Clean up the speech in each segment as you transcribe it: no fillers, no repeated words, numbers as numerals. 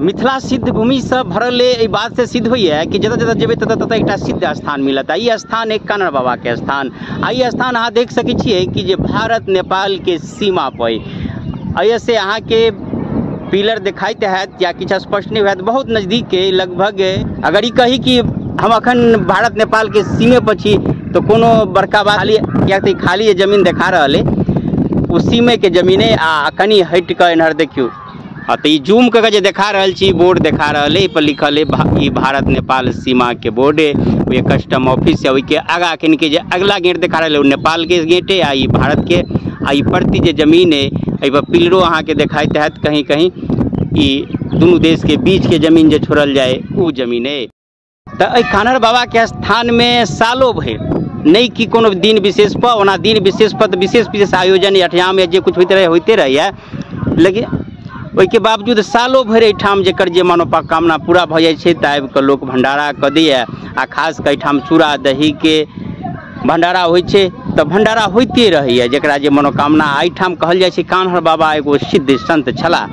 मिथिला सिद्ध भूमि से भरल है। बात से सिद्ध होइए कि जतऽ जतऽ जेबै ततऽ ततऽ एकटा सिद्ध स्थान मिलत। ई स्थान एक कानड़ बाबा के स्थान। आ ई स्थान अहाँ देख सकै छियै कि जे भारत नेपाल के सीमा पर एहिसँ अहाँके पिलर देखाइत हैत या किछु स्पष्ट नहीं हैत, बहुत नज़दीक के लगभग। अगर ई कही कि हम अखन भारत नेपाल के सीमे पर छी तो कोनो बड़का बात खाली, किया तऽ खाली जमीन देखा रहल है ओ सीमे के जमीन है। आ कनि हटि कऽ एन्हर देखियौ, आ तऽ ई जूम कऽ के जे देखा रहल छी बोर्ड देखा रहल है, एहि पर लिखल है ई भारत नेपाल सीमा के बोर्ड है। ओहि कस्टम ऑफिस है, ओहिके आगा कनिके जे अगला गेट देखा रहल है ओ नेपाल के गेट है आ ई भारत के। आ ई परती जे जमीन है एहि पर पिलरो अहाँके देखाइत हैत कहीं कहीं। ई दुनू देश के बीच के जमीन जे छोड़ल जाय ओ जमीन है। तऽ एहि कानड़ बाबा के स्थान में सालो भरि नहीं कि कोनो दिन विशेष पर, ओना दिन विशेष पर तऽ विशेष विशेष आयोजन अठयाम या जे कुछ होइत रहे होइते रहैए, लेकिन ओहिके बावजूद सालो भरि एहिठाम जकर जे मनोकामना पूरा भऽ जाइ छै तऽ आबि कऽ लोक भण्डारा कऽ दैए। आ खास कऽ एहिठाम चूड़ा दहीके भण्डारा होइ छै तऽ भण्डारा होइते रहैए जकरा जे मनोकामना। एहिठाम कहल जाइ छै कान्हर बाबा एगो सिद्ध संत छलाह।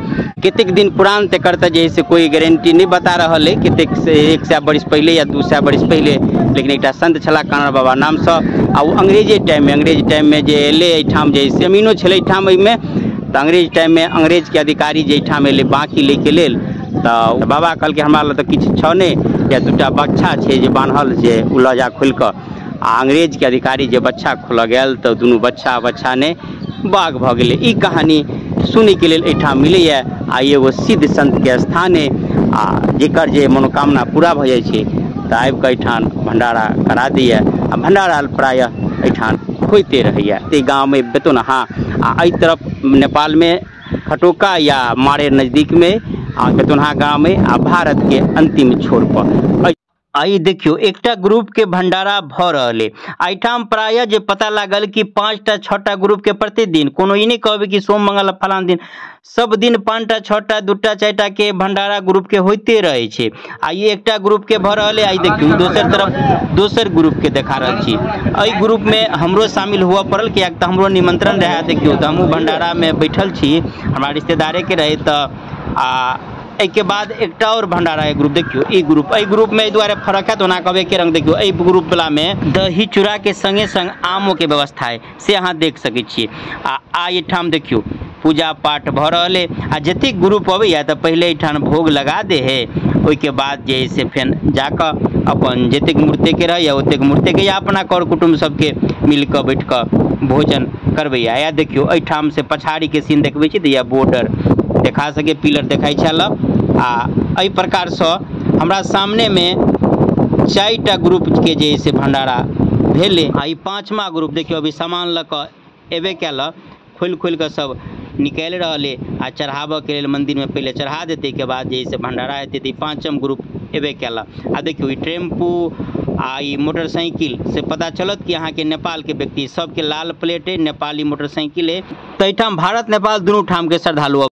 कतेक दिन पुरान तकर तऽ जे है से कोई गारंटी नहीं बता रहल है, कतेक से 100 बरिस पहले या 200 बरिस पहले, लेकिन एकटा संत छलाह कान्हर बाबा नामसँ। आ ओ अंग्रेजे टाइममे, अंग्रेज टाइममे जे एलै एहिठाम, जे जमीनो छलै एहिठाम एहिमे, तऽ अंग्रेज टाइममे अंग्रेजके अधिकारी जे एहिठाम एलै बाँकी लैके लेल, तऽ बाबा कहलकै हमरा लग तऽ किछु छौ नहि, या दूटा बच्चा छै जे बान्हल जे ओ लऽ जा खोलि कऽ। आ अंग्रेजके अधिकारी जे बच्चा खोलऽ गेल तऽ दुनू बच्चा बच्चा नहि बाघ भऽ गेलै। ई कहानी सुनैके लेल एहिठाम मिलैए। आ ई एगो सिद्ध संतके स्थान है आ जेकर जे मनोकामना पूरा भऽ जाइ छै तऽ आबि कऽ एहिठाम भण्डारा करा दैए। आ भण्डारा प्रायः एहिठाम होइते रहैए। एहि गाँवमे बेतौनहा आ एहि तरफ नेपालमे खटोका या मारे नजदीकमे आ बेतौनहा गाँवमे आ भारतके अंतिम छोर पर। आई देखियो एकटा ग्रुप के भंडारा भऽ रहल है। एहिठाम प्रायः जे पता लागल कि 5टा 6टा ग्रुप के प्रतिदिन, कोनो ई नहीं कहबै कि सोम मंगल फलान दिन, सब दिन 5टा 6टा 2टा 4टा के भंडारा ग्रुप के होइते रहै छै। आ ई एकटा ग्रुप के भऽ रहल है। आई देखियो दोसर तरफ दोसर ग्रुप के देखा रहल छी। एहि ग्रुप में हमरो शामिल हुअ पड़ल कियाक तऽ हमरो निमंत्रण रहै। देखियो तऽ हमहूँ भंडारा में बैठल छी, हमरा रिश्तेदारे के रहे। तऽ आ एहिके बाद एकटा और भंडारा है ग्रुप। देखियो ई ग्रुप, एहि ग्रुप में एहि दुआरे फरक है, ओना कहबै के रंग। देखियो एहि ग्रुप वाला में दही चूड़ा के संगे संग आमो के व्यवस्था है, से अहाँ देख सकै छियै। आ एहिठाम देखियो पूजा पाठ भऽ रहल है। आ जतेक ग्रुप अबैया तऽ पहिले एहिठाम भोग लगा दे है, ओहिके बाद जे है से फेन जाकऽ अपन जतेक मूर्तिके रहैया ओतेक मूर्तिके या अपना कर कुटुम्ब सबके मिल कऽ बैठ कऽ भोजन करबैया। या देखियो एहिठाम से पछाड़ीके सीन देखबै छी तऽ या बॉर्डर देखा सके, पिलर देखाइ छल। आ एहि प्रकारसँ हमरा सामनेमे 4टा ग्रुप के जे से भंडारा भेलै। आ ई 5वां ग्रुप देखियो अभी सामान लऽ कऽ एबे कयल, खोलि खोलि कऽ सब निकालि रहल है। आ चढ़ाबऽके लेल मंदिरमे पहिले चढ़ा देतै, के बाद जे से भंडारा हेतै। तऽ ई 5म ग्रुप एबे कयल। आ देखियो ई टेम्पू आ ई मोटरसाइकिल से पता चलत कि अहाँके नेपाल के व्यक्ति, सबके लाल प्लेट है, नेपाली मोटरसाइकिल है। तऽ एहिठाम भारत नेपाल दुनू ठाम के श्रद्धालु